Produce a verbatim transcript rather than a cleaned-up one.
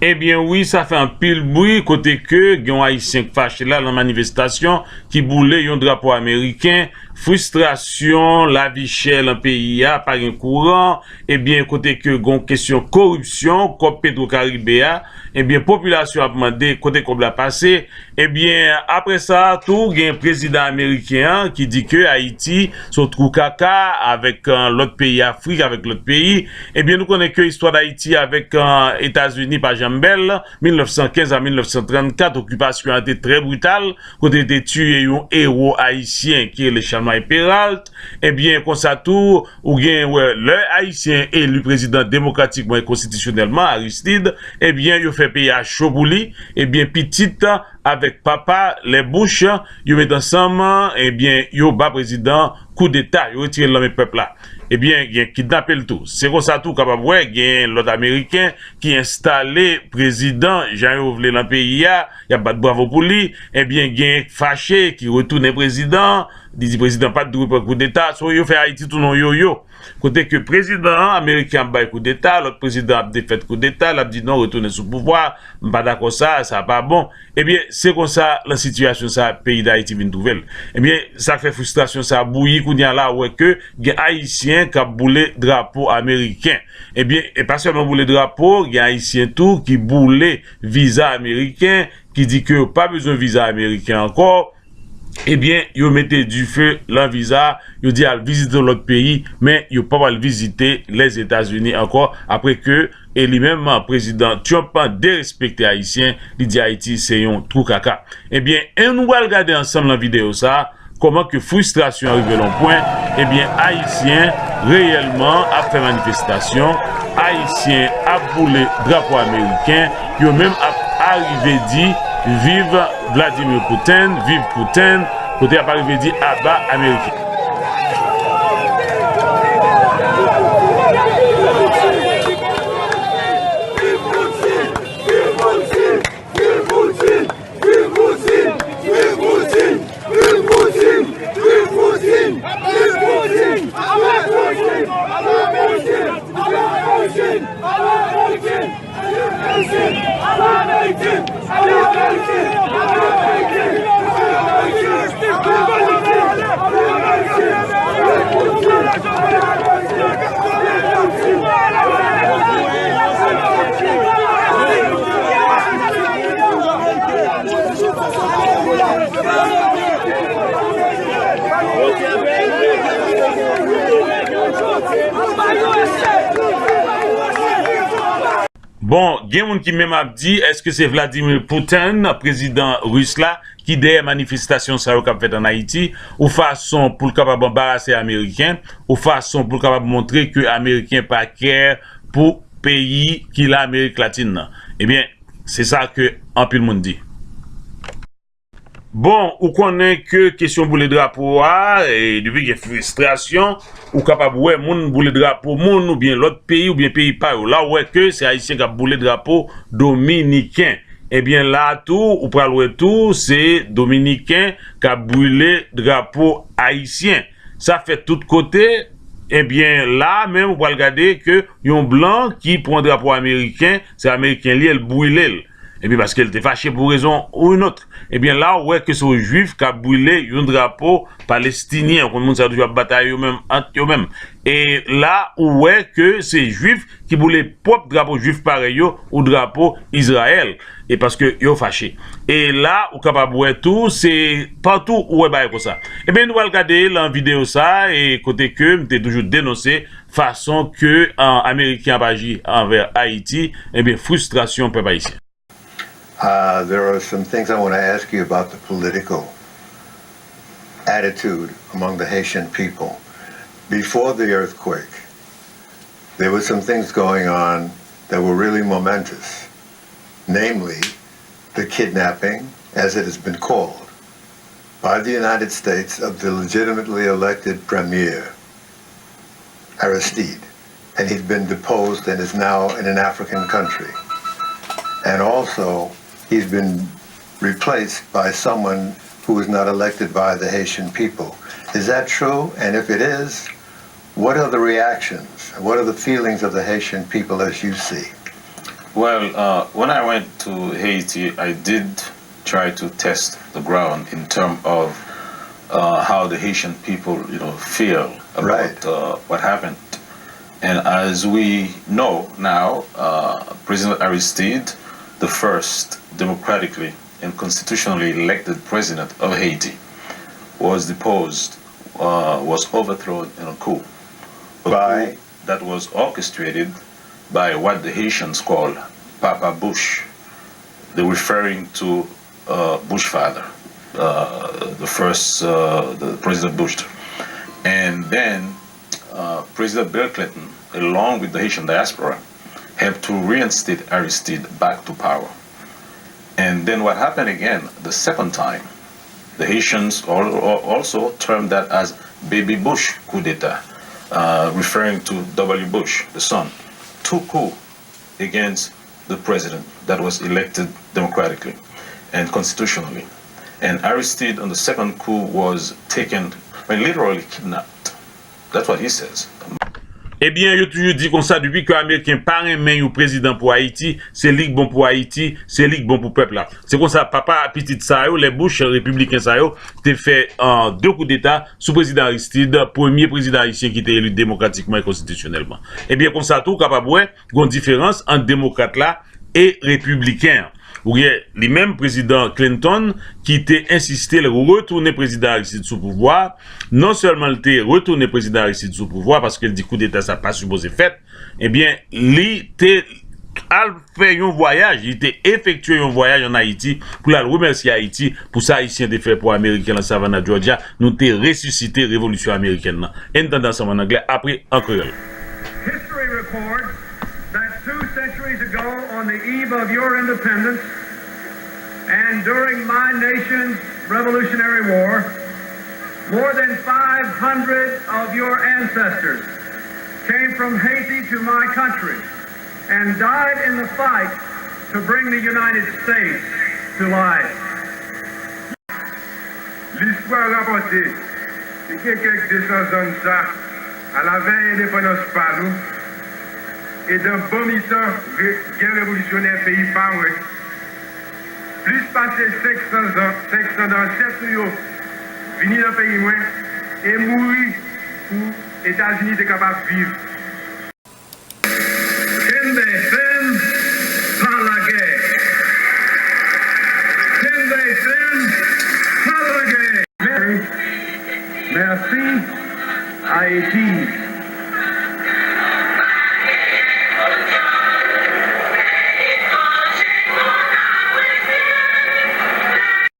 Ebyen wi, sa fè anpil bri kote ke gen yon Ayisyen k fache la nan manifestasyon ki boule yon drapo ameriken. Fristrasyon, lavi chè nan peyi a, pa gen kouran, ebyen kote ke gon kesyon koripsyon, kòb Petro Karibe a, ebyen popilasyon ap mande kote kòb la pase. Ebyen, apre sa a tou, gen prezidan ameriken an ki di ke Ayiti se yon twou kaka avèk, eh, lòt peyi Afrik, avèk lòt peyi. Ebyen, nou konnen ke istwa Dayiti avèk, eh, Etazini pa janm bèl. Mil nèf san kenz a mil nèf san trannkat, okipasyon an te trè brital, kote yo te tiye yon ewo ayisyen ki rele Chanmay Peralt. Ebyen, konsa tou, ou gen, wè, lè Ayisyen eli prezidan demokratikman e konstitisyonèlman, Aristide, ebyen, yo fè peyi a cho pou li. Ebyen, pitit avèk papa, lè Bush, yo met ansanm, ebyen, yo ba prezidan koudeta, yo retire l nan men pèp la. Ebyen, gen kidnape l tou. Se konsa tou, w kapab wè, gen lòt Ameriken ki enstale prezidan jan yo vle nan peyi a, y ap bat bravo pou li. Ebyen, gen fache ki retounen prezidan, li di prezidan pa t dwe pran koudeta, so yo fè Ayiti tounen yon yoyo. Kote ke prezidan an, ameriken ap bay koudeta, lòt prezidan ap defèt koudeta, l ap di non, retounen sou pouvwa, m pa dakò sa, sa pa bon. Ebyen, se konsa, nan sitiyasyon sa, peyi Dayiti vin twouve l. Ebyen, sa k fè fristrasyon sa bouyi kounye a la, ou wè ke gen Ayisyen k ap boule drapo ameriken. Ebyen, e pa sèlman boule drapo, gen Ayisyen tou ki boule viza ameriken, ki di ke yo pa bezwen viza ameriken ankò. Ebyen, yo mete dife nan viza, yo di al vizite yon lòt peyi, men yo p ap al vizite Lèzetazini ankò, apre ke, e li menm, prezidan Trump derespekte Ayisyen, li di Ayiti se yon twou kaka. Ebyen, e nou pral gade ansanm nan videyo sa, kòman ke fristrasyon an rive nan yon pwen, ebyen, Ayisyen reyèlman ap fè manifestasyon, Ayisyen ap boule drapo ameriken, yo menm ap arive di, viv Vladimir Putin, viv Putin, kote y ap arive di aba Ameriken. Bon, gen moun ki menm ap di, èske se Vladimir Putin, prezidan ris la, ki dèyè manifestasyon sa yo k ap fèt ann Ayiti, ou fason pou l kapab anbarase Ameriken, ou fason pou l kapab montre ke Ameriken pa kè pou peyi ki Lamerik Latin nan? Ebyen, se sa ke anpil moun di. Bon, ou konnen ke kesyon boule drapo a, e depi gen fristrasyon, ou kapab wè moun boule drapo moun oubyen lòt peyi oubyen peyi pa yo. La w wè ke se Ayisyen k ap boule drapo dominiken. Ebyen la tou, ou pral wè tou, se dominiken k ap boule drapo ayisyen. Sa fèt tout kote. Ebyen la menm, ou pral gade ke yon blan ki pran drapo ameriken, se ameriken li ye, l brile l. Ebyen paske l te fache pou rezon ou yon lòt. Ebyen la, ou wè ke se yon jwif k ap brile yon drapo palestinyen. Ou konn moun sa yo toujou ap batay yo menm, ant yo menm. E la, ou wè ke se jwif ki boule pwòp drapo jwif parèy yo ou drapo Izrayèl. E paske yo fache. E la, ou kapab wè tou, se patou ou wè bagay konsa. Ebyen, nou pral gade lan videyo sa, e kote ke m te toujou denonse fason ke, an, Ameriken ap aji anvè Ayiti, ebyen, fristrasyon pèp ayisyen. Uh, there are some things I want to ask you about the political attitude among the Haitian people. Before the earthquake, there were some things going on that were really momentous, namely the kidnapping, as it has been called, by the United States of the legitimately elected premier, Aristide, and he's been deposed and is now in an African country. And also, he's been replaced by someone who is not elected by the Haitian people. Is that true? And if it is, what are the reactions? What are the feelings of the Haitian people as you see? Well, uh, when I went to Haiti, I did try to test the ground in terms of uh, how the Haitian people, you know, feel about uh, what happened. And as we know now, uh, President Aristide, the first democratically and constitutionally elected president of Haiti, was deposed, uh, was overthrown in a coup. A coup that was orchestrated by what the Haitians call Papa Bush. They're referring to uh, Bush father, uh, the first uh, the President Bush. And then uh, President Bill Clinton, along with the Haitian diaspora, helped to reinstate Aristide back to power. And then what happened again the second time? The Haitians also termed that as Baby Bush coup d'etat, uh, referring to W. Bush, the son. Two coups against the president that was elected democratically and constitutionally. And Aristide, on the second coup, was taken, I mean, literally kidnapped. That's what he says. Ebyen, yo toujou di konsa, depi ke Ameriken pa renmen yon prezidan pou Ayiti, se li k bon pou Ayiti, se li k bon pou pèp la. Se konsa, papa pitit sa yo, lè Bush, repibliken sa yo, te fè uh, de koudeta sou prezidan Aristide, premye prezidan ayisyen ki te eli demokratikman e konstitisyonèlman. Ebyen, konsa tou, ou kapab wè, gon diferans ant demokrat la e repibliken an. Ou gen li menm prezidan Clinton ki te ensiste l retounen prezidan Aristide sou pouvwa. Non sèlman l te retounen prezidan Aristide sou pouvwa paske l di koudeta sa pa sipoze fèt, ebyen li te al fè yon vwayaj, li te efektye yon vwayaj ann Ayiti pou l al remèsye Ayiti pou sa Ayisyen te fè pou Ameriken nan Savannah, Georgia. Nou te resisite revolisyon amerikèn nan. Ann tande ansanm ann anglè, apre an kreyòl. History records that two centuries ago, on the eve of your independence, and during my nation's Revolutionary War, more than five hundred of your ancestors came from Haiti to my country and died in the fight to bring the United States to life. Listwa rapòte ke gen kèk de san zan de sa, alavèy endepandans pa nou, e nan bò mitan gè revolisyonè peyi pa mwen, plis pase senk san zan, senk san nan zansèt nou yo vini nan peyi mwen e mouri pou Etazini te kapab viv.